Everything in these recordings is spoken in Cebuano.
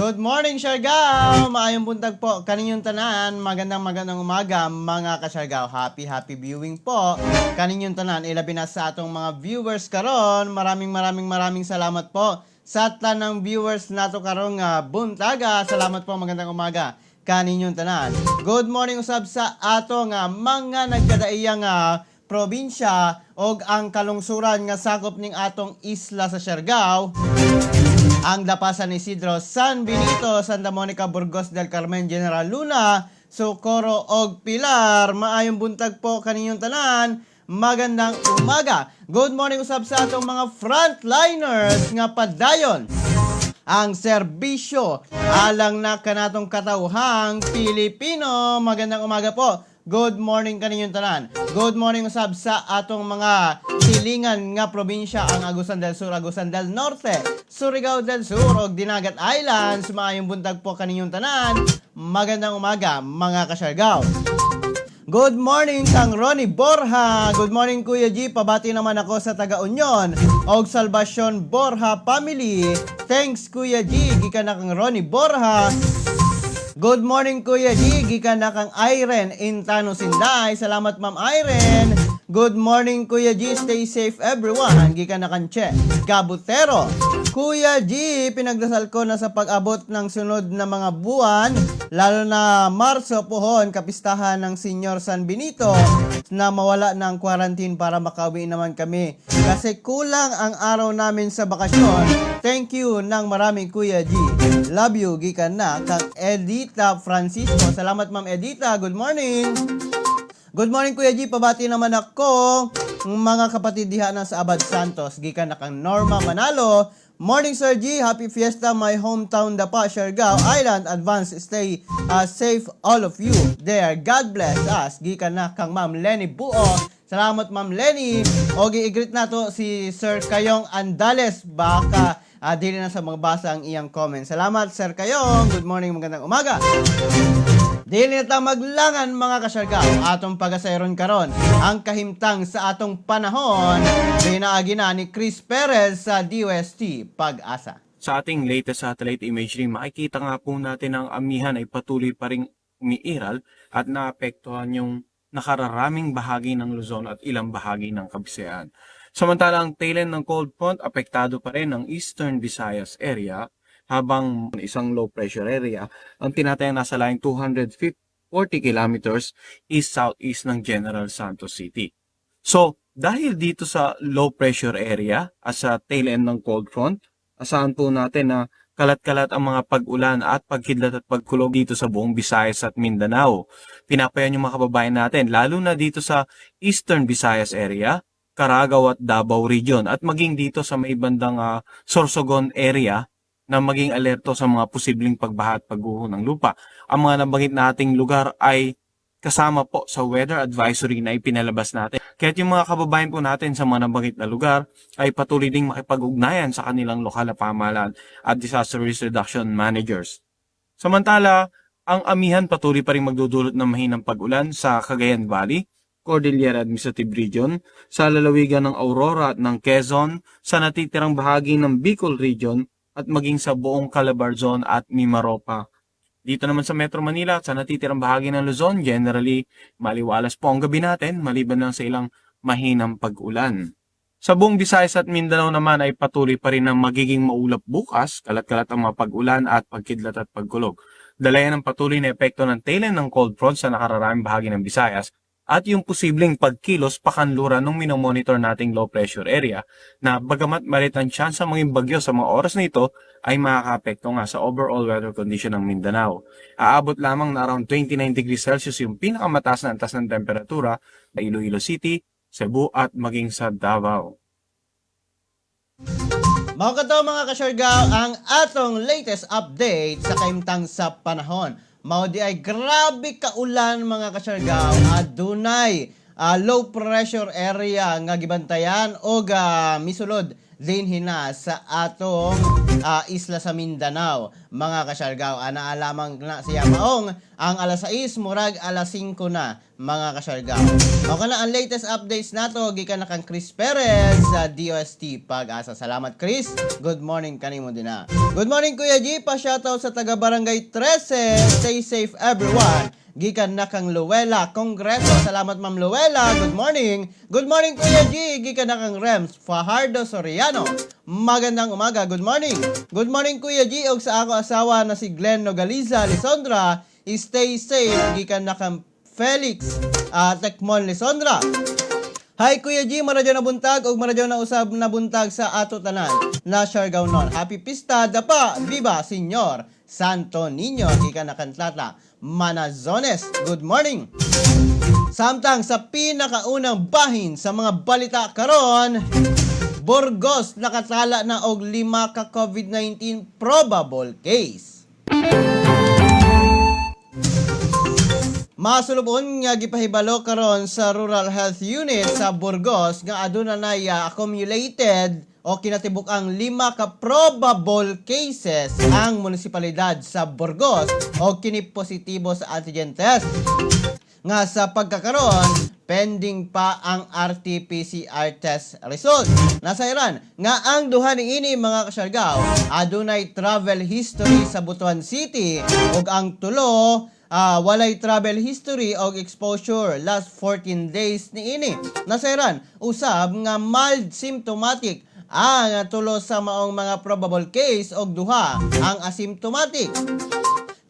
Good morning, Siargao! Maayong buntag po kaninyong tanan. Magandang magandang umaga, mga kaSiargao. Happy, happy viewing po kaninyong tanan. Ilabi na sa atong mga viewers karon. Maraming maraming maraming salamat po sa tanang viewers nato karong buntaga. Salamat po, magandang umaga kaninyong tanan. Good morning usab sa ato nga mga nagkadaiyang probinsya og ang kalungsuran nga sakop ning atong isla sa Siargao, ang Dapa, San Isidro, San Benito, Santa Monica, Burgos del Carmen, General Luna, Socorro og Pilar. Maayong buntag po kaninyong tanan. Magandang umaga. Good morning usab sa atong mga frontliners nga padayon ang serbisyo alang na kanatong katawhang Pilipino. Magandang umaga po. Good morning kaninyong tanan. Good morning usab sa atong mga silingan nga probinsya, ang Agusan del Sur, Agusan del Norte, Surigao del Sur ug Dinagat Islands. Maayong buntag po kaninyong tanan. Magandang umaga, mga kasyargaw. Good morning kang Ronnie Borja. Good morning, Kuya G. Pabati naman ako sa taga Union og Salvacion Borja family. Thanks, Kuya G. Gikan na kang Ronnie Borja. Good morning, Kuya G. Gikan na kang Irene Intano Sinday. Salamat, Ma'am Irene. Good morning, Kuya G. Stay safe, everyone. Gikan na kang Che Gabutero. Kuya G, pinagdasal ko na sa pag-abot ng sunod na mga buwan, lalo na Marso pohon, kapistahan ng Senior San Benito, na mawala ng quarantine para makauwi naman kami. Kasi kulang ang araw namin sa bakasyon. Thank you ng maraming, Kuya G. Love you, gikan na kang Edita Francisco. Salamat, Ma'am Edita. Good morning. Good morning, Kuya G. Pabati naman ako mga kapatid diha na sa Abad Santos. Gikan na kang Norma Manalo. Morning, Sir G. Happy Fiesta, my hometown Dapa, Siargao Island. Advance stay safe all of you there. God bless us. Gikan na kang Ma'am Lenny Buo. Salamat, Ma'am Lenny. O i-greet nato si Sir Kayong Andales. Baka dili na sa magbasa ang iyang comment. Salamat, Sir Kayong. Good morning, magandang umaga. Dili na ta maglangan, mga kasyargaw, atong pagasayron karon ang kahimtang sa atong panahon pinaagi na ni Chris Perez sa DOST Pag-asa. Sa ating latest satellite imagery, makikita nga po natin ang amihan ay patuloy pa ring umiiral at naapektuhan yung nakararaming bahagi ng Luzon at ilang bahagi ng Kabisayaan. Samantala, ang tail end ng cold front, apektado pa rin ang Eastern Visayas area, habang isang low pressure area ang tinatayang nasa line 240 kilometers east southeast ng General Santos City. So, dahil dito sa low pressure area at sa tail end ng cold front, asahan po natin na kalat-kalat ang mga pag-ulan at pagkidlat at pagkulog dito sa buong Visayas at Mindanao. Pinapayan yung mga kababayan natin, lalo na dito sa Eastern Visayas area, Caraga at Davao region, at maging dito sa may bandang Sorsogon area na maging alerto sa mga posibleng pagbaha at pagguho ng lupa. Ang mga nabanggit nating lugar ay kasama po sa weather advisory na ipinalabas natin. Kaya't yung mga kababayan po natin sa mga nabanggit na lugar ay patuloy ding makipag-ugnayan sa kanilang lokal na pamahalaan at disaster risk reduction managers. Samantala, ang amihan, patuloy pa rin magdudulot ng mahinang pag-ulan sa Cagayan Valley, Cordillera Administrative Region, sa lalawigan ng Aurora at ng Quezon, sa natitirang bahagi ng Bicol Region, at maging sa buong Calabarzon at Mimaropa. Dito naman sa Metro Manila at sa natitirang bahagi ng Luzon, generally maliwalas po ang gabi natin maliban lang sa ilang mahinang pag-ulan. Sa buong Visayas at Mindanao naman ay patuloy pa rin ang magiging maulap bukas, kalat-kalat ang mga pag-ulan at pagkidlat at pagkulog. Dala yan ng patuloy na epekto ng tail end ng cold front sa nakararaming bahagi ng Visayas at yung posibleng pagkilos pakanluran ng minomonitor nating low pressure area na bagamat maliit ang chance sa maging bagyo sa mga oras na ito, ay makakaapekto nga sa overall weather condition ng Mindanao. Aabot lamang na around 29 degrees Celsius yung pinakamataas na antas ng temperatura sa Iloilo City, Cebu at maging sa Davao. Mao kato, mga kasyargaw, ang atong latest update sa kahimtang sa panahon. Mao di ay grabe kaulan, mga kasyargaw, adunay low pressure area nga gibantayan og misulod dinhi na sa atong isla sa Mindanao, mga kasyargaw. Ana lamang na siya maong ang alas 6, murag alas 5 na, mga kasyargaw. Mao kana ang latest updates nato gikan na kang Chris Perez sa DOST Pag-asa. Salamat, Chris. Good morning kanimo din na. Good morning, Kuya G, pa shoutout sa taga Barangay 13. Stay safe, everyone. Gikan na kang Luella Congreso. Salamat, Ma'am Luella. Good morning. Good morning, Kuya G. Gikan na kang Rems Fajardo Soriano. Magandang umaga. Good morning. Good morning, Kuya G. Og sa ako asawa na si Glenn Nogaliza Lisondra. Stay safe. Gikan na kang Felix Tekmon Lisondra. Hi, Kuya G, maradyo na buntag ug maradyo na usab na buntag sa ato tanan na Siargao non. Happy Pista Dapa, Viva Señor Santo Niño, gikan na kang Tata Manazones. Good morning. Samtang sa pinakaunang bahin sa mga balita karon, Burgos nakatala na og 5 ka COVID-19 probable case. Masulubon nga gipahibalo karon sa Rural Health Unit sa Burgos nga aduna na accumulated o kinatibuk ang 5 ka probable cases ang munisipalidad sa Burgos o kini positibo sa antigen test nga sa pagkakaroon pending pa ang RT-PCR test result. Nasayran nga ang duha niini, mga kasyargaw, adunay travel history sa Butuan City ug ang tulo walay travel history og exposure last 14 days niini. Nasayran usab nga mild symptomatic ang tulo sa maong mga probable case og duha ang asymptomatic.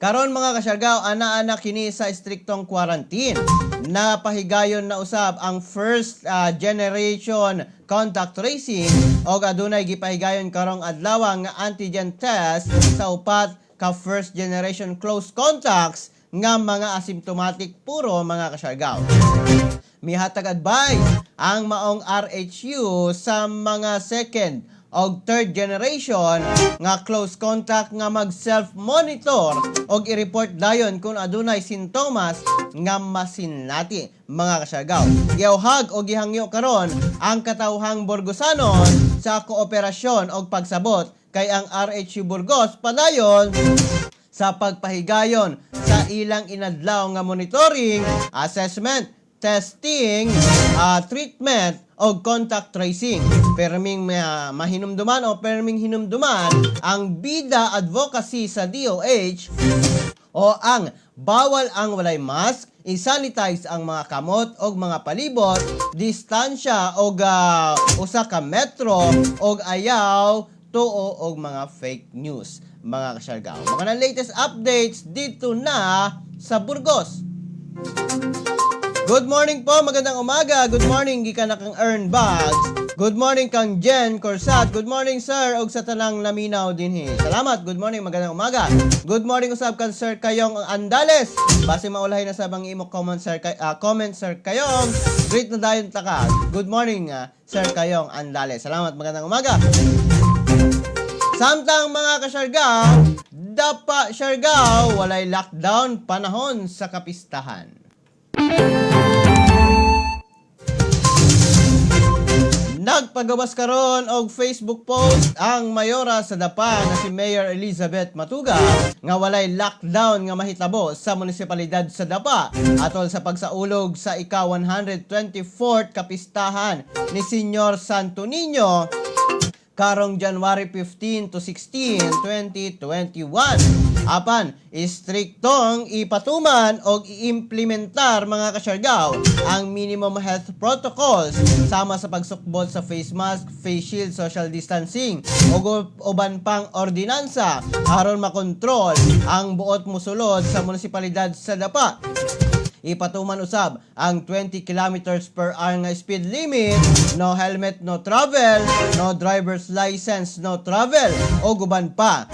Karon, mga kasyargaw, ana-ana kini sa istriktong quarantine. Napahigayon na usab ang first generation contact tracing og adunay gipahigayon karong adlaw nga antigen test sa upat ka first generation close contacts nga mga asymptomatic puro, mga kasyargaw. Mihatag advice ang maong RHU sa mga second og third generation nga close contact nga mag self-monitor og i-report dayon kung adunay sintomas nga masinati, mga kasyargaw. Giauhag og gihangyo karon ang katawhang Burgosanon sa kooperasyon og pagsabot kay ang RHU Burgos padayon sa pagpahigayon sa ilang inadlaw nga monitoring, assessment, testing, treatment o contact tracing. Perming mahinumduman o perming hinumduman ang bida advocacy sa DOH o ang bawal ang walay mask, isanitize ang mga kamot og mga palibot, distansya og 1 ka metro og ayaw tuo og mga fake news, mga kasyargaw. Mga latest updates dito na sa Burgos. Good morning po, magandang umaga. Good morning, gikan na kang Earn Bags. Good morning kang Jen Corsat. Good morning, sir, og sa tanang naminaw dinhi. Salamat. Good morning, magandang umaga. Good morning usab kan Sir Kayong Andales. Base maulahi na sa bang imo comment, sir kay, comment, Sir Kayong. Greet na dayon ta ka. Good morning, Sir Kayong Andales. Salamat, magandang umaga. Samtang, mga kasyargaw, Dapa, Siargao, walay lockdown panahon sa kapistahan. Nagpagawas karon og Facebook post ang mayora sa Dapa na si Mayor Elizabeth Matuga nga walay lockdown nga mahitabo sa munisipalidad sa Dapa atol sa pagsaulog sa ika-124th kapistahan ni Senyor Santo Niño karong January 15 to 16, 2021. Apan, istriktong ipatuman o iimplementar, mga kasyargaw, ang minimum health protocols sama sa pagsukbot sa face mask, face shield, social distancing o uban pang ordinansa aron makontrol ang buot musulod sa munisipalidad sa Dapa. Ipatuman usab ang 20 kilometers per hour nga speed limit, no helmet, no travel, no driver's license, no travel, o guban pa.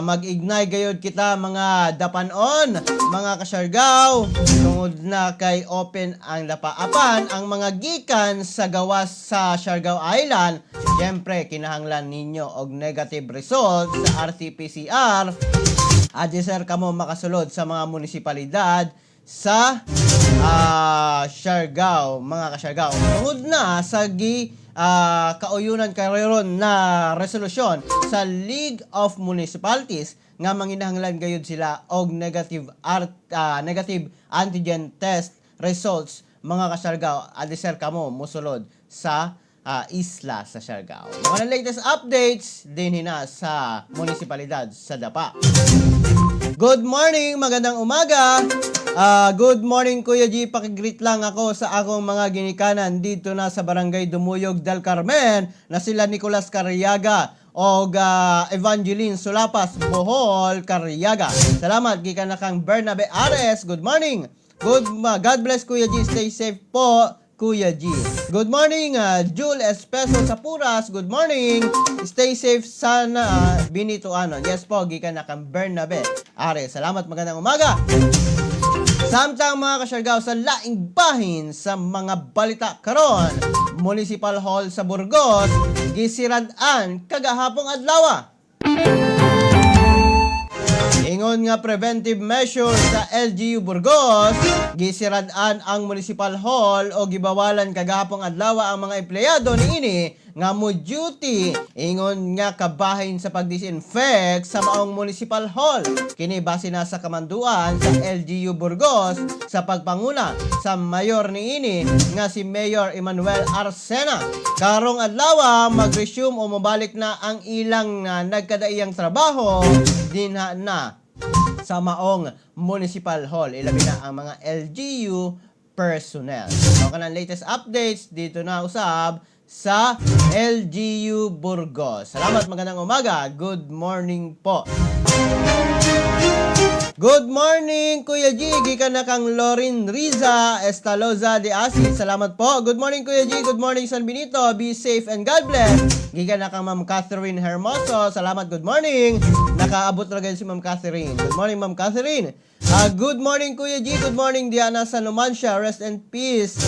Mag-ignay gayod kita, mga dapanon, mga kasyargaw, tungod na kay open ang Dapa. Apan, ang mga gikan sa gawas sa Siargao Island, syempre, kinahanglan ninyo og negative result sa RT-PCR. Adi sir kamo makasulod sa mga munisipalidad sa Siargao, mga kaSiargao. Tungod na sa gi kauyunan karon na resolusyon sa League of Municipalities nga manginahanglan gayud sila og negative antigen test results, mga kaSiargao, adiser kamo mosulod sa isla sa Siargao. Mga latest updates din na sa munisipalidad sa Dapa. Good morning, magandang umaga. Good morning, Kuya G. Pakigreet lang ako sa akong mga ginikanan dito na sa Barangay Dumuyog del Carmen na sila Nicolas Carriaga o Evangeline Sulapas Bohol Carriaga. Salamat gikan na kang Bernabe Ares. Good morning. God bless, Kuya G. Stay safe po, Kuya G. Good morning, Jule Espeso sa Puras. Good morning. Stay safe sana, Benito Anon. Yes po, gikan na kang Bernabe Ares. Salamat, magandang umaga. Samtang, mga kasyargaw, sa laing bahin sa mga balita karon, Municipal Hall sa Burgos gisirad-an kagahapong adlaw. Ingon nga preventive measure sa LGU Burgos, gisirad-an ang Municipal Hall o gibawalan kagahapong adlaw ang mga empleyado niini nga mo duty ingon nga kabahin sa pagdisinfect sa maong Municipal Hall. Kini base na sa kamanduan sa LGU Burgos sa pagpanguna sa mayor niini nga si Mayor Emmanuel Arsena. Karong adlaw mag-resume o mobalik na ang ilang nagkadaiyang trabaho dinha na sa maong Municipal Hall. Ilabi na ang mga LGU personnel. So, kanang latest updates dito na usab sa LGU Burgos. Salamat, magandang umaga. Good morning po. Good morning, Kuya G. Gikan na kang Lorin Riza Estaloza de Asis. Salamat po. Good morning, Kuya G. Good morning, San Benito. Be safe and God bless. Gikan na kang Ma'am Catherine Hermoso. Salamat. Good morning. Nakaabot na si Ma'am Catherine. Good morning, Ma'am Catherine. Good morning, Kuya G. Good morning, Diana sa Numancia. Rest in peace.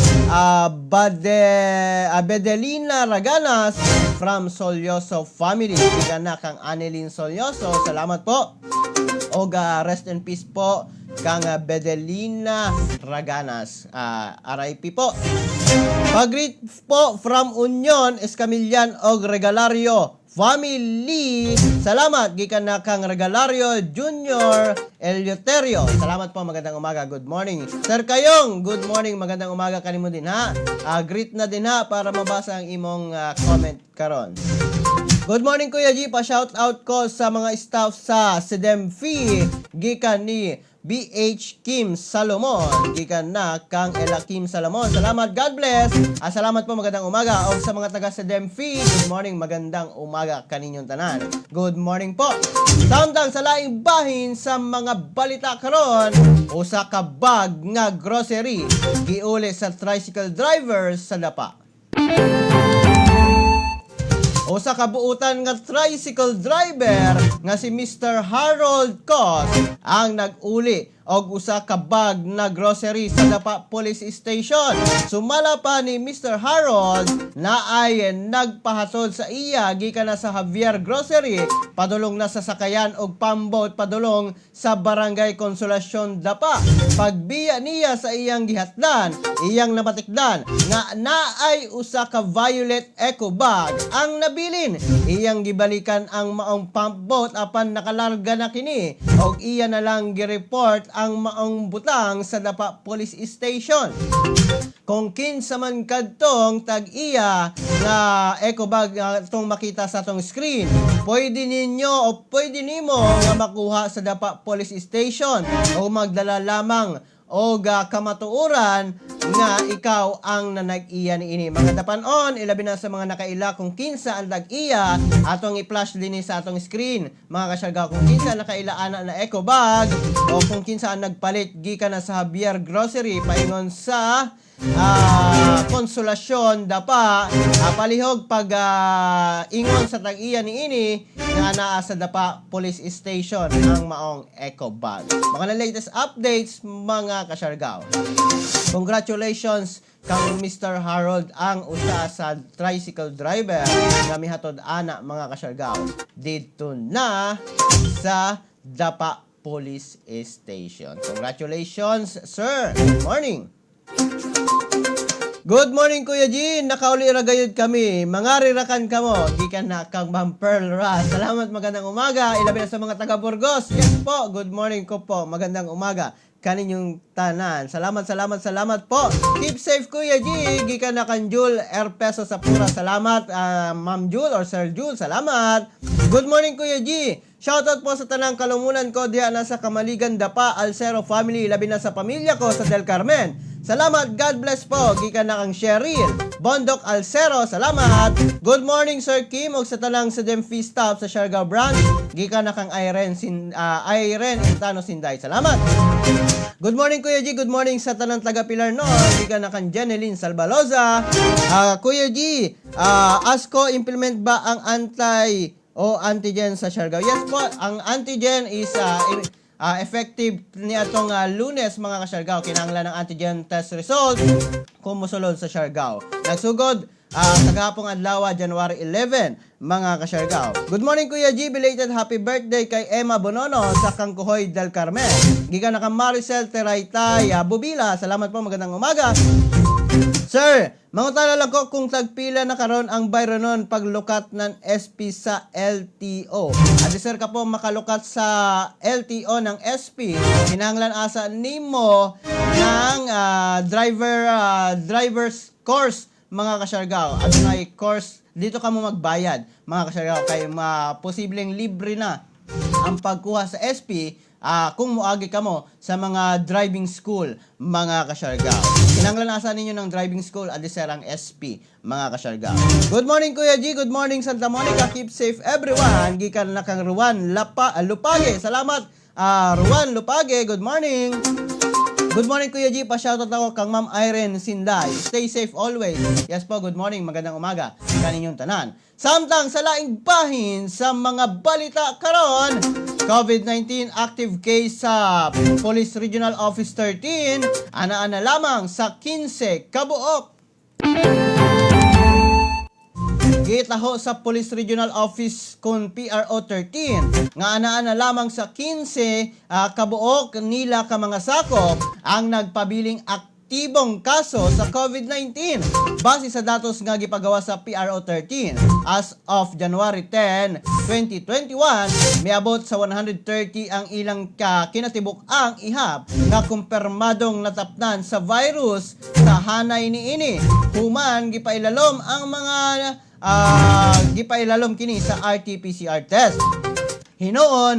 Bedelina Raganas from Solyoso family. Gikan na kang Annelyn Solyoso. Salamat po. Og rest in peace po kang Bedelina Raganas. RIP po. Pag-greet po from Union Escamillan og Regalario family. Salamat gikan na kang Regalario Junior Eleuterio. Salamat po, magandang umaga. Good morning. Sir Kayong, good morning. Magandang umaga kanimo din ha. Greet na din ha para mabasa ang imong comment karon. Good morning, Kuya G, pa-shout out ko sa mga staff sa Sedemfi gikan ni BH Kim Salomon. Gikan na kang Ella Kim Salomon. Salamat, God bless. Salamat po, magandang umaga. O sa mga taga Sedemfi, good morning, magandang umaga kaninyong tanan. Good morning po. Samtang sa laing bahin sa mga balita karon, usa ka bag nga grocery giuli sa tricycle drivers sa Dapa. Usa ka buutan nga tricycle driver nga si Mr. Harold Cos ang nag-uli og usa ka bag na grocery sa Dapa Police Station. Sumala pa ni Mr. Harold na ay nagpahatod sa iya gikan na sa Javier Grocery padulong na sa sakayan og pambot padulong sa Barangay Consolacion, Dapa. Pagbiya niya sa iyang gihatdan, iyang napatikdan nga naay usa ka violet eco bag ang nabilin. Iyang gibalikan ang maong pump boat apan nakalarga na kini og iya na lang gi-report ang maong butang sa Dapa Police Station. Kung kinsa man kadtong tag-iya nga eco bag nga itong makita sa atong screen, pwede ninyo o pwede nimo nga makuha sa Dapa Police Station o magdala lamang o ga kamatuoran nga ikaw ang nanag-iya niini. Mga dapanon, ilabi na sa mga nakaila kung kinsa ang tag-iya, atong i-flash din sa atong screen. Mga kasyargaw, kung kinsa nakaila ana na eco bag o kung kinsa ang nagpalit gikan na sa Javier Grocery paingon sa Konsolasyon, Dapa, palihog pag ingon sa tag-iya niini nga naa sa Dapa Police Station ang maong eco bag. Mga latest updates, mga kasyargaw. Congratulations kang Mr. Harold, ang usa sa tricycle driver nga mihatod ana, mga kasyargaw, didto na sa Dapa. Police Station. Congratulations, sir! Good morning! Good morning, Kuya Jean! Nakauli ra gayud kami. Mangarirakan kamo. Gikan na kang Ma'am Pearl Ra. Salamat, magandang umaga. Ilabi na sa mga taga Burgos. Yes po, good morning ko po. Magandang umaga kaninyong tanan. Salamat, salamat, salamat po. Keep safe, Kuya G. Gikan na kan Jul Erpeso sa Pura. Salamat, Ma'am Jul or Sir Jul. Salamat. Good morning, Kuya G. Shoutout po sa tanang kalumunan ko diha na sa Kamaligan Dapa, Alcero family, labi na sa pamilya ko sa Del Carmen. Salamat, God bless po. Gikan na kang Cheryl Bondok Alcero, salamat. Good morning, Sir Kim, ug sa tanang sa Demfi staff sa Siargao branch. Gikan na kang Irene Intano Sinday. Salamat. Good morning, Kuya G. Good morning sa tanang taga Pilar North. Gikan na kang Jeneline Salvaloza. Kuya G, ASCO implement ba ang anti o antigen sa Siargao? Yes po, ang antigen is effective ni atong Lunes, mga kasyargao. Kinahanglan ng antigen test result kung mosulod sa Siargao. Nagsugod kagahapong adlaw, January 11, mga kasyargao. Good morning, Kuya G. Belated happy birthday kay Emma Bonono sa Kangkuhoy del Carmen. Gikan na kang Maricel Teraytay Bubila. Salamat po, magandang umaga. Sir, mangutana lang ko kung tagpila na karon ang bayronon paglukat ng SP sa LTO. Adi sir ka po makalukat sa LTO ng SP, kinahanglan asa nimo ng driver's course, mga kasyargao. Adunay course dito ka mo magbayad, mga kasyargao, kay ma posibleng libre na ang pagkuha sa SP kung muagi ka mo sa mga driving school, mga kasyargao. Kinahanglan asa ninyo ng driving school adi sir ang SP, mga kasyargao. Good morning, Kuya G, good morning, Santa Monica. Keep safe, everyone. Gikan na kang Ruan Lupage. Salamat, Ruan Lupage. Good morning. Good morning, Kuya G. Pa-shoutout ako kang Ma'am Irene Sinday. Stay safe always. Yes po, good morning. Magandang umaga kaninyong tanan. Samtang sa laing bahin sa mga balita karon, COVID-19 active case sa Police Regional Office 13, ana-ana lamang sa 15 kabuok. Gitaho sa Police Regional Office kon PRO 13 nga ana-ana lamang sa 15 kabuok nila ka mga sakop ang nagpabiling aktibong kaso sa COVID-19 base sa datos nga gipagawa sa PRO 13 as of January 10, 2021. Miabot sa 130 ang ilang ka kinatibuk-ang ihap nga kumpirmadong natapnan sa virus sa hanay niini human gipailalom kini sa RT-PCR test. Hinuon,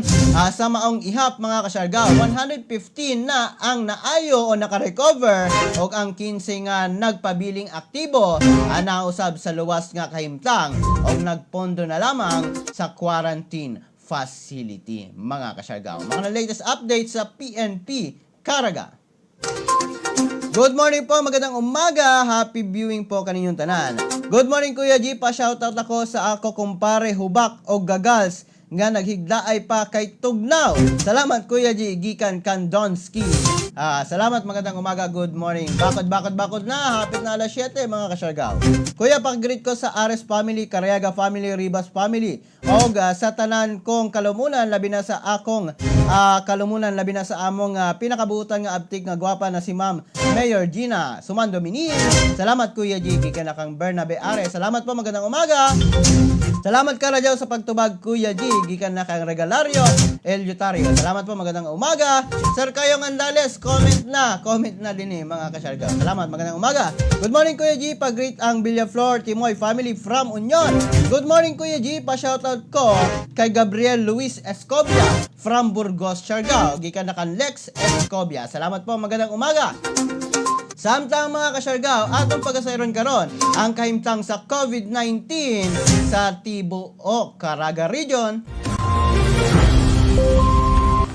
sa maong ihap, mga kasyargao, 115 na ang naayo o nakarecover o ang 15 nga nagpabiling aktibo nausab sa luwas nga kahimtang o nagpondo na lamang sa quarantine facility, mga kasyargao. Mga latest update sa PNP Caraga. Good morning po, magandang umaga. Happy viewing po kaninyong tanan. Good morning, Kuya G, pa-shoutout ako sa ako kumpare Hubak o Gagals nga naghigdaay pa kay Tugnaw. Salamat, Kuya G, gikan Kandonski. Salamat, magandang umaga, good morning. Bakod, bakod, bakod na, hapit na alas 7, mga kasyargao. Kuya, pag-greet ko sa Ares family, Cariaga family, Ribas family. Og sa tanan kong kalumunan, labi na sa akong kalumunan, labi na sa among pinakabuutan nga abtik nga gwapa na si Ma'am Mayor Gina Sumando Minin. Salamat, Kuya G, gikan na kang Bernabe Ares. Salamat po, magandang umaga. Salamat ka Radyaw sa pagtubag, Kuya G. Gikan na kang Regalario Elutario. Salamat po, magandang umaga. Sir Kayong Andales, comment na. Comment na din eh, mga kasyargao. Salamat, magandang umaga. Good morning, Kuya G. Pag-greet ang Villaflor Timoy family from Union. Good morning, Kuya G. Pa-shoutout ko kay Gabriel Luis Escobia from Burgos, Siargao. Gikan na kang Lex Escobia. Salamat po, magandang umaga. Samtang, mga kasyargao, atong pagasayron karon ang kahimtang sa COVID-19 sa tibuok Caraga Region.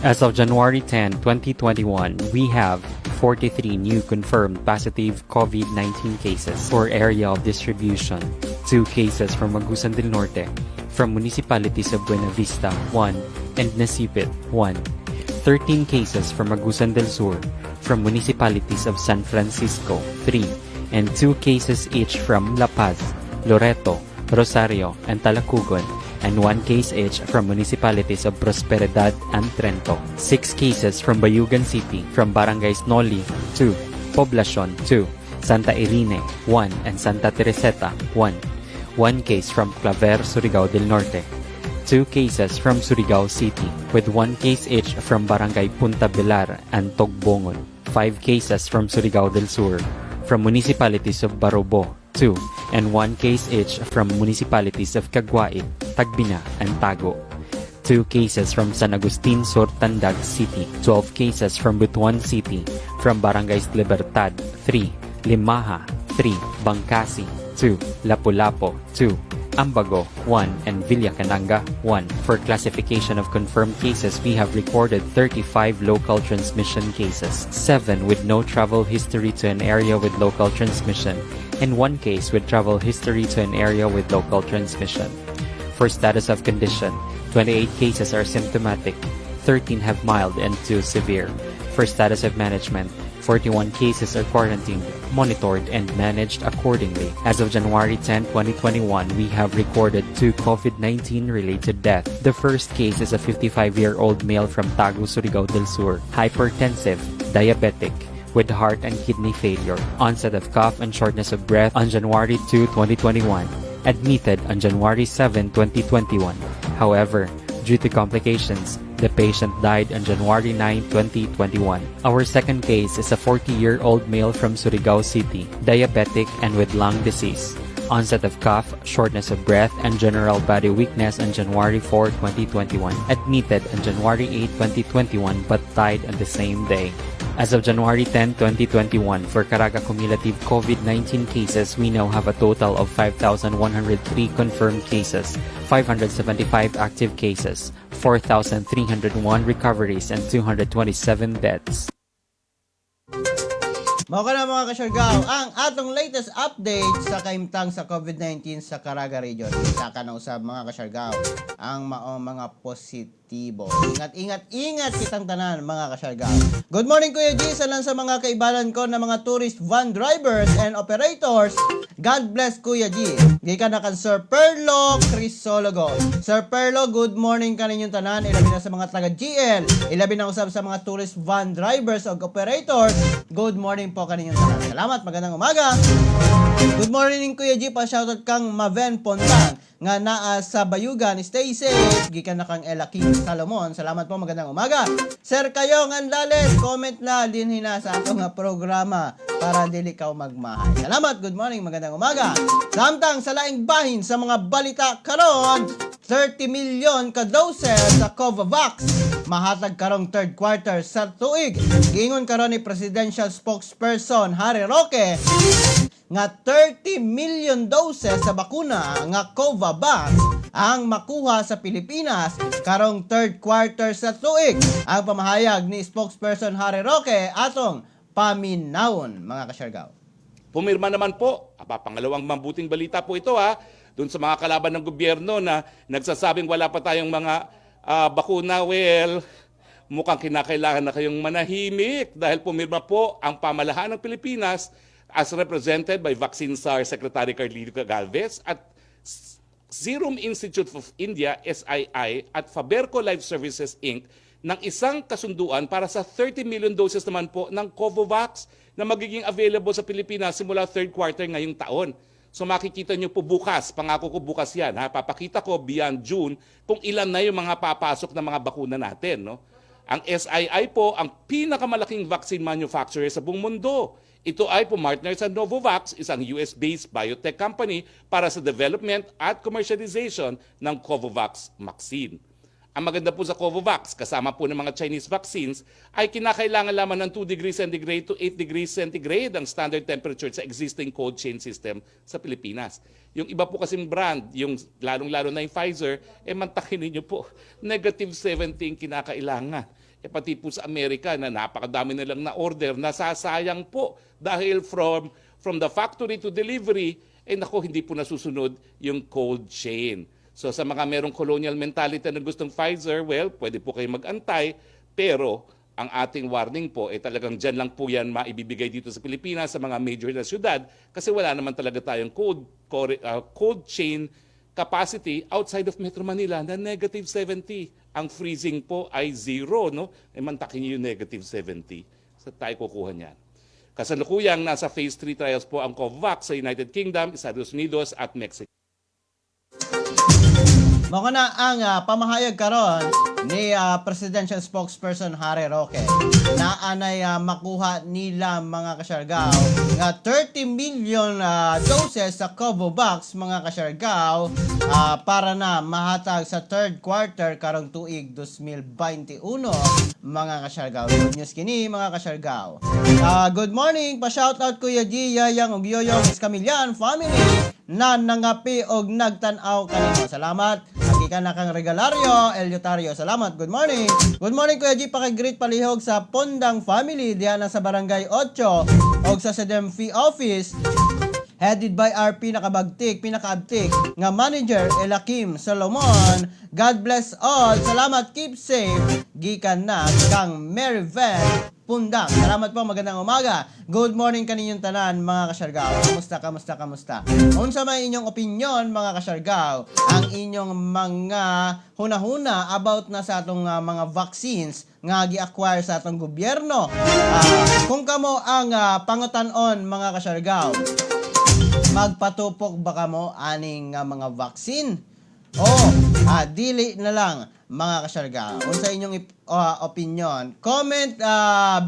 As of January 10, 2021, we have 43 new confirmed positive COVID-19 cases for area of distribution. 2 cases from Agusan del Norte, from municipalities of Buena Vista, 1, and Nasipit, 1. 13 cases from Agusan del Sur, from municipalities of San Francisco, 3, and 2 cases each from La Paz, Loreto, Rosario, and Talacogon. and 1 case each from municipalities of Prosperidad and Trento. 6 cases from Bayugan City, from Barangays Noli, 2, Poblacion, 2, Santa Irene, 1, and Santa Teresita, 1. 1 case from Claver, Surigao del Norte. 2 cases from Surigao City, with 1 case each from Barangay Punta Bilar and Togbongon. 5 cases from Surigao del Sur, from municipalities of Barobo, 2, and 1 case each from municipalities of Cagwait, Tagbina, and Tago. 2 cases from San Agustin Sur Tandag City, 12 cases from Butuan City, from Barangays Libertad, 3, Limaha, 3, Bangkasi, 2, Lapu-Lapu, 2, Ambago, 1, and Villa Cananga, 1. For classification of confirmed cases, we have recorded 35 local transmission cases, 7 with no travel history to an area with local transmission, and 1 case with travel history to an area with local transmission. For status of condition, 28 cases are symptomatic, 13 have mild and 2 severe. For status of management, 41 cases are quarantined, monitored, and managed accordingly. As of January 10, 2021, we have recorded two COVID-19 related deaths. The first case is a 55-year-old male from Tago, Surigao del Sur, hypertensive, diabetic, with heart and kidney failure, onset of cough and shortness of breath on January 2, 2021, admitted on January 7, 2021. However, due to complications, the patient died on January 9, 2021. Our second case is a 40-year-old male from Surigao City, diabetic and with lung disease. Onset of cough, shortness of breath, and general body weakness on January 4, 2021. Admitted on January 8, 2021 but died on the same day. As of January 10, 2021, for Caraga cumulative COVID-19 cases, we now have a total of 5,103 confirmed cases, 575 active cases, 4,301 recoveries, and 227 deaths. Mao kana, mga kasyargaw, ang atong latest update sa kaimtang sa COVID-19 sa Caraga Region. Isa ka na usab, mga kasyargaw, ang maong mga positibo. Ingat, ingat, ingat kitang tanan, mga kasyargaw. Good morning, Kuya G, sa lang sa mga kaibalan ko na mga tourist van drivers and operators. God bless, Kuya G. Gikan na kan Sir Perlo Crisologo. Sir Perlo, good morning kaninyong tanan. Ilabi na sa mga taga GL. Ilabi na usab sa mga tourist van drivers o operators. Good morning po kaninyong tanan. Salamat, magandang umaga. Good morning, Kuya G, pa shoutout kang Maven Pontang nga naa sa Bayugan. Stay safe. Gikan na kang Ella King Salomon. Salamat po, magandang umaga. Sir Kayong Andales, comment na din hina sa atong nga programa para dili ka magmahay. Salamat, good morning, magandang umaga. Samtang sa laing bahin sa mga balita karon, 30 million ka doses sa Covovax mahatag karong third quarter sa tuig. Giingon karon ni presidential spokesperson Harry Roque nga 30 million doses sa bakuna nga Covovax ang makuha sa Pilipinas karong third quarter sa tuig. Ang pamahayag ni spokesperson Harry Roque atong paminawon, mga kasyargaw. Pumirma naman po, aba, pangalawang mabuting balita po ito ha, dun sa mga kalaban ng gobyerno na nagsasabing wala pa tayong mga bakuna, well, mukhang kinakailangan na kayong manahimik dahil pumirma po ang pamahalaan ng Pilipinas as represented by Vaccine Czar Secretary Carlito Galvez at Serum Institute of India, SII, at Faberco Life Services Inc. ng isang kasunduan para sa 30 million doses naman po ng Covovax na magiging available sa Pilipinas simula third quarter ngayong taon. So makikita nyo po bukas, pangako ko bukas yan, ha? Papakita ko beyond June kung ilan na yung mga papasok na mga bakuna natin. No? Ang SII po ang pinakamalaking vaccine manufacturer sa buong mundo. Ito ay pumartner sa Novavax, isang US-based biotech company para sa development at commercialization ng Covovax vaccine. Ang maganda po sa Covovax, kasama po ng mga Chinese vaccines, ay kinakailangan lamang ng 2 degrees centigrade to 8 degrees centigrade ang standard temperature sa existing cold chain system sa Pilipinas. Yung iba po kasing brand, yung lalong-lalo na yung Pfizer, eh mantakin ninyo po, negative 70 kinakailangan. Eh pati po sa Amerika na napakadami nilang na order, nasasayang po dahil from the factory to delivery, eh nako, hindi po nasusunod yung cold chain. So sa mga merong colonial mentality na gustong Pfizer, well, pwede po kayo mag-antay, pero ang ating warning po, eh talagang dyan lang po yan maibibigay dito sa Pilipinas, sa mga major na syudad, kasi wala naman talaga tayong cold chain capacity outside of Metro Manila na negative 70. Ang freezing po ay zero, no? E mantakin niyo yung negative 70. Sa tayo kukuha niyan? Kasalukuyang nasa phase 3 trials po ang COVAX sa United Kingdom, Estados Unidos at Mexico. Mao na ang pamahayag karon ni presidential spokesperson Harry Roque na anay makuha nila, mga kasyargaw, nga 30 million doses sa Covovax, mga kasyargaw, para na mahatag sa third quarter karong tuig 2021, mga kasyargaw. Good news kini, mga kasyargaw. Good morning, pa shoutout Kuya G, Yayang ug Yoyong Escamillan family na nangapi og nagtan-aw kanimo. Salamat. Gikan na kang Regalario, Eliotario. Salamat. Good morning. Good morning, Kuya G. Paki-greet palihog sa Pondang family diha na sa Barangay 8 og sa Sedemfi office headed by our pinakabagtik, pinakaabtik nga manager Elakim Solomon. God bless all. Salamat. Keep safe. Gikan na kang Mary Van Pundang. Salamat po. Magandang umaga. Good morning kaninyong tanan, mga kasyargaw. Kamusta, kamusta, kamusta? Unsa may inyong opinion, mga kasyargaw? Ang inyong mga hunahuna about na sa atong mga vaccines nga gi-acquire sa atong gobyerno. Kung kamo ang pangutan-on, mga kasyargaw, magpatupok ba kamo aning nga mga vaccine? O dili na lang, mga kasyargaw? Unsa inyong opinion? Comment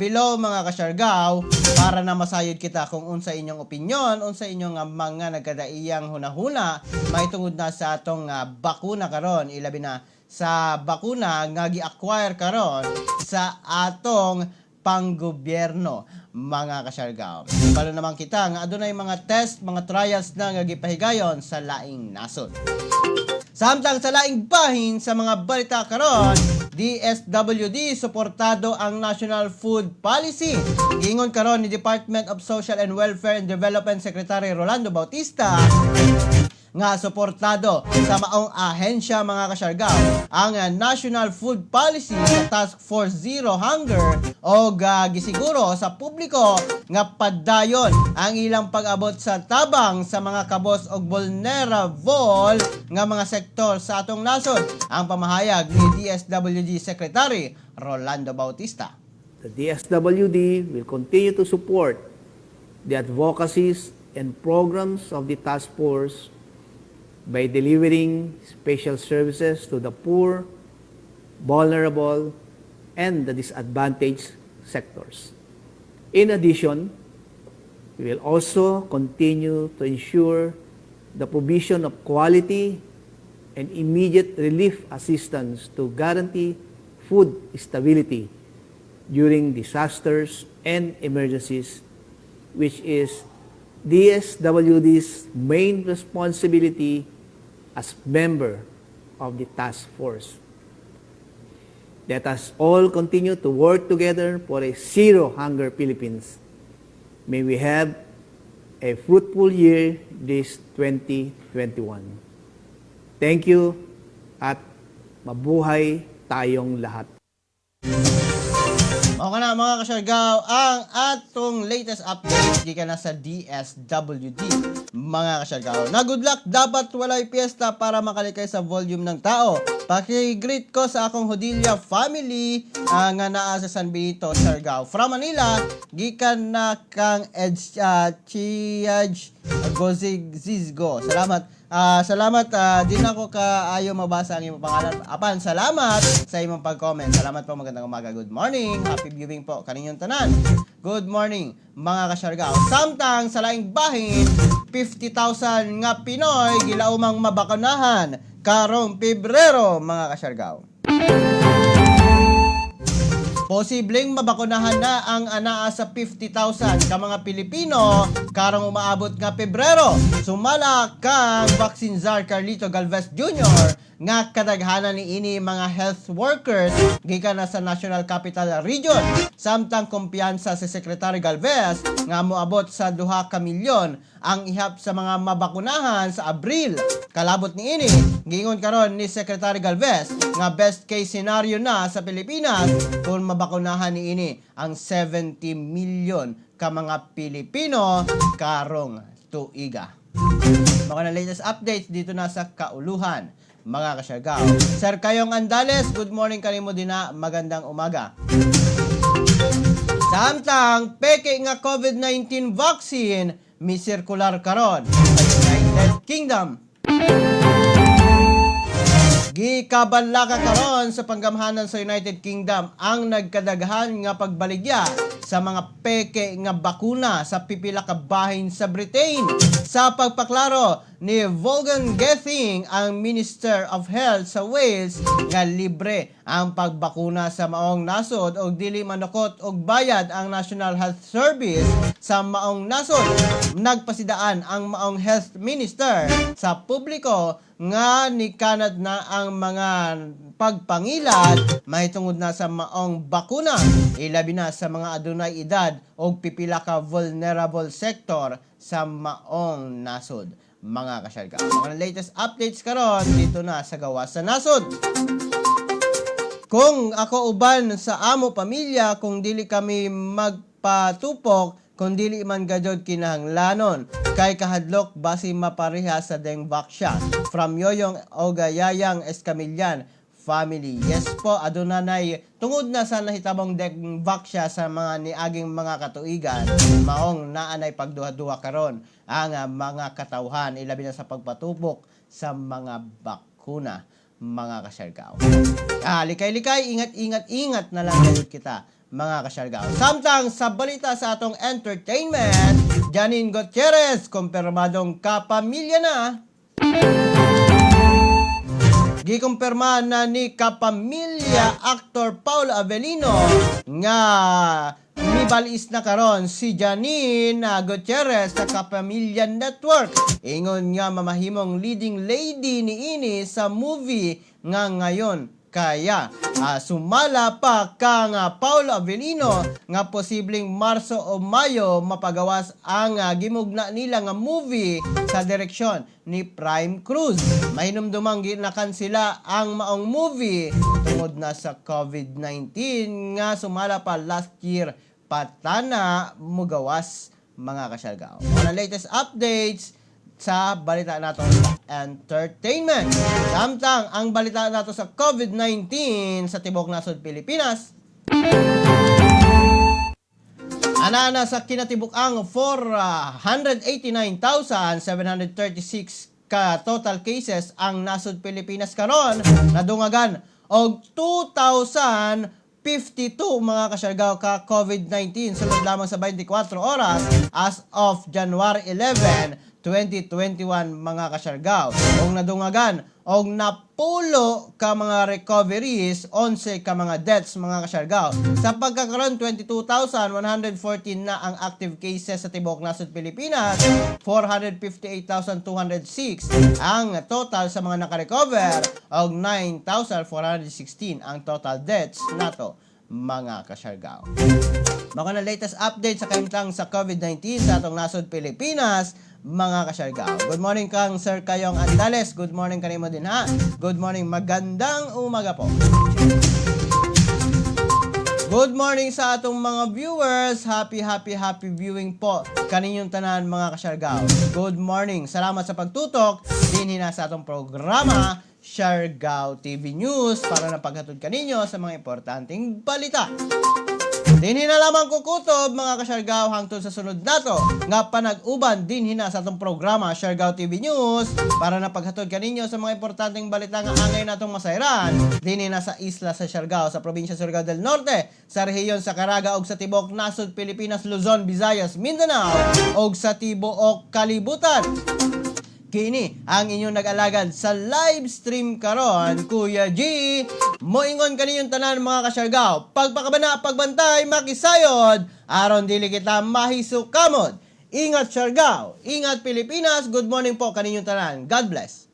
below, mga kasyargaw, para na masayod kita kung unsa inyong opinion, unsa inyong mga nagkadaiyang hunahuna mahitungod na sa atong bakuna karon, ilabi na sa bakuna nga gi-acquire karon sa atong panggobyerno, mga kasyargaw. Balo naman kita nga adunay mga test, mga trials na nga gipahigayon sa laing nasod. Samtang sa laing bahin sa mga balita karon, DSWD suportado ang National Food Policy. Giingon karon ni Department of Social and Welfare and Development Secretary Rolando Bautista nga suportado sa maong ahensya, mga kasyargaw, ang National Food Policy sa Task Force Zero Hunger o gisiguro sa publiko nga padayon ang ilang pag-abot sa tabang sa mga kabos og vulnerable nga mga sektor sa atong nasod. Ang pamahayag ni DSWD Secretary Rolando Bautista. The DSWD will continue to support the advocacies and programs of the task force by delivering special services to the poor, vulnerable, and the disadvantaged sectors. In addition, we will also continue to ensure the provision of quality and immediate relief assistance to guarantee food stability during disasters and emergencies, which is DSWD's main responsibility as member of the task force. Let us all continue to work together for a zero hunger Philippines. May we have a fruitful year this 2021. Thank you at mabuhay tayong lahat. Okay na, mga kasyargaw, ang atong latest update gikan na sa DSWD, mga kasyargaw. Na good luck, dapat walay piyesta para makalikay sa volume ng tao. Paki-greet ko sa akong Hodilla family nga naa sa San Benito, Siargao. From Manila, gikan na kang Ed Chiaj Gozig Zizgo. Salamat. Salamat, di na ako kaayo mabasa ang imong pangalan. Apan salamat sa imong pag-comment. Salamat po, magandang umaga. Good morning. Happy viewing po kaninyong tanan. Good morning, mga kasyargaw. Samtang sa laing bahin, 50,000 nga Pinoy gilaumang mabakunahan karong Pebrero, mga kasyargaw. Posibleng mabakunahan na ang anaa sa 50,000 ka mga Pilipino karong umaabot nga Pebrero. Sumala kang Vaccine Czar Carlito Galvez Jr. nga kadaghanan ni ini mga health workers gikan na sa National Capital Region. Samtang kumpiyansa si Secretary Galvez nga moabot sa 2 ka milyon ang ihap sa mga mabakunahan sa Abril. Kalabot ni ini, giingon karon ni Secretary Galvez nga best case scenario na sa Pilipinas kung mabakunahan ni ini ang 70 million ka mga Pilipino karong tuiga. Mga na latest updates dito na sa Kauluhan, mga kasyargao. Sir Kayong Andales, good morning kanimo din na, magandang umaga. Samtang peke nga COVID-19 vaccine misirkular karon sa United Kingdom. Gikabalaka karon sa panggamhanan sa United Kingdom ang nagkadaghan nga pagbaligya sa mga peke nga bakuna sa pipila ka bahin sa Britain. Sa pagpaklaro ni Vaughan Gething, ang Minister of Health sa Wales, nga libre ang pagbakuna sa maong nasod og dili manukot og bayad ang National Health Service sa maong nasod. Nagpasidaan ang maong health minister sa publiko nga nikanat na ang mga pagpangilad mahitungod na sa maong bakuna, ilabi na sa mga adunay edad og pipila ka vulnerable sector sa maong nasod, mga kasyarga. Mga latest updates karon dito na sa gawas sa nasod. Kung ako uban sa amo pamilya, kung dili kami magpatupok, kung dili man gajod kinahanglanon, kay kahadlok basi mapareha sa Dengvaxia. From Yoyong Ogayayang Escamillan family. Yes po, aduna nay tungod na sa nahitabong Dengvaxia sa mga niaging mga katuigan, maong naanay pagduha-duha karon ang mga katawhan, ilabi na sa pagpatupok sa mga bakuna, mga kasyargao. Likay-likay, ingat, ingat, ingat na lang gayud kita, mga kasyargao. Samtang sa balita sa atong entertainment, Janine Gutierrez, kumpirmadong kapamilya na. Gikumpirma na ni kapamilya actor Paulo Avelino nga mibalis na karon si Janine Gutierrez sa Kapamilya Network. Ingon nga mamahimong leading lady ni ini sa movie nga Ngayon Kaya. Sumala pa kang Paulo Avelino nga posibleng Marso o Mayo mapagawas ang gimugna nila nga movie sa direksyon ni Prime Cruz. Mahinumdumang ginakansela ang maong movie tungod na sa COVID-19 nga sumala pa last year patana mugawas, mga kasyargao. Mga latest updates sa balita nato sa entertainment. Samtang ang balita nato sa COVID-19 sa tibuok nasod Pilipinas, ana sa kinatibuk-ang 489,736 ka total cases ang nasod Pilipinas karon, nadungagan og 2,052, mga kasyargao, ka COVID-19 sulod lamang sa 24 oras as of January 11, 2021, mga kasyargao. Ug nadungagan og napulo ka mga recoveries, 11 ka mga deaths, mga kasyargao. Sa pagkakaroon, 22,114 na ang active cases sa tibuok nasod Pilipinas, 458,206 ang total sa mga nakarecover og 9,416 ang total deaths nato, mga kasyargao. Mga na latest update sa kahimtang sa COVID-19 sa atong nasod Pilipinas, mga kasyargao. Good morning kang Sir Kayong Andales. Good morning kanimo din ha. Good morning. Magandang umaga po. Good morning sa atong mga viewers. Happy, happy, happy viewing po kaninyong tanan, mga kasyargao. Good morning. Salamat sa pagtutok dinhi na sa atong programa Siargao TV News para na paghatod kaninyo sa mga importanteng balita. Dinhi na lamang kukutob, mga kasyargao, hangtod sa sunod nato nga panag-uban dinhi na sa atong programa Siargao TV News para na paghatod kaninyo sa mga importanteng balita nga angay natong masayran dinhi na sa isla sa Siargao, sa probinsya Surigao del Norte, sa rehiyon sa Caraga ug sa tibuok nasod Pilipinas, Luzon, Visayas, Mindanao ug sa tibuok kalibutan. Kini ang inyong nag-alagad sa live stream karon, Kuya G. Moingon kaninyong tanan, mga kasyargao. Pagpakabana, pagbantay, makisayod, aron dili kita mahisukamod. Ingat Siargao, ingat Pilipinas. Good morning po kaninyong tanan. God bless.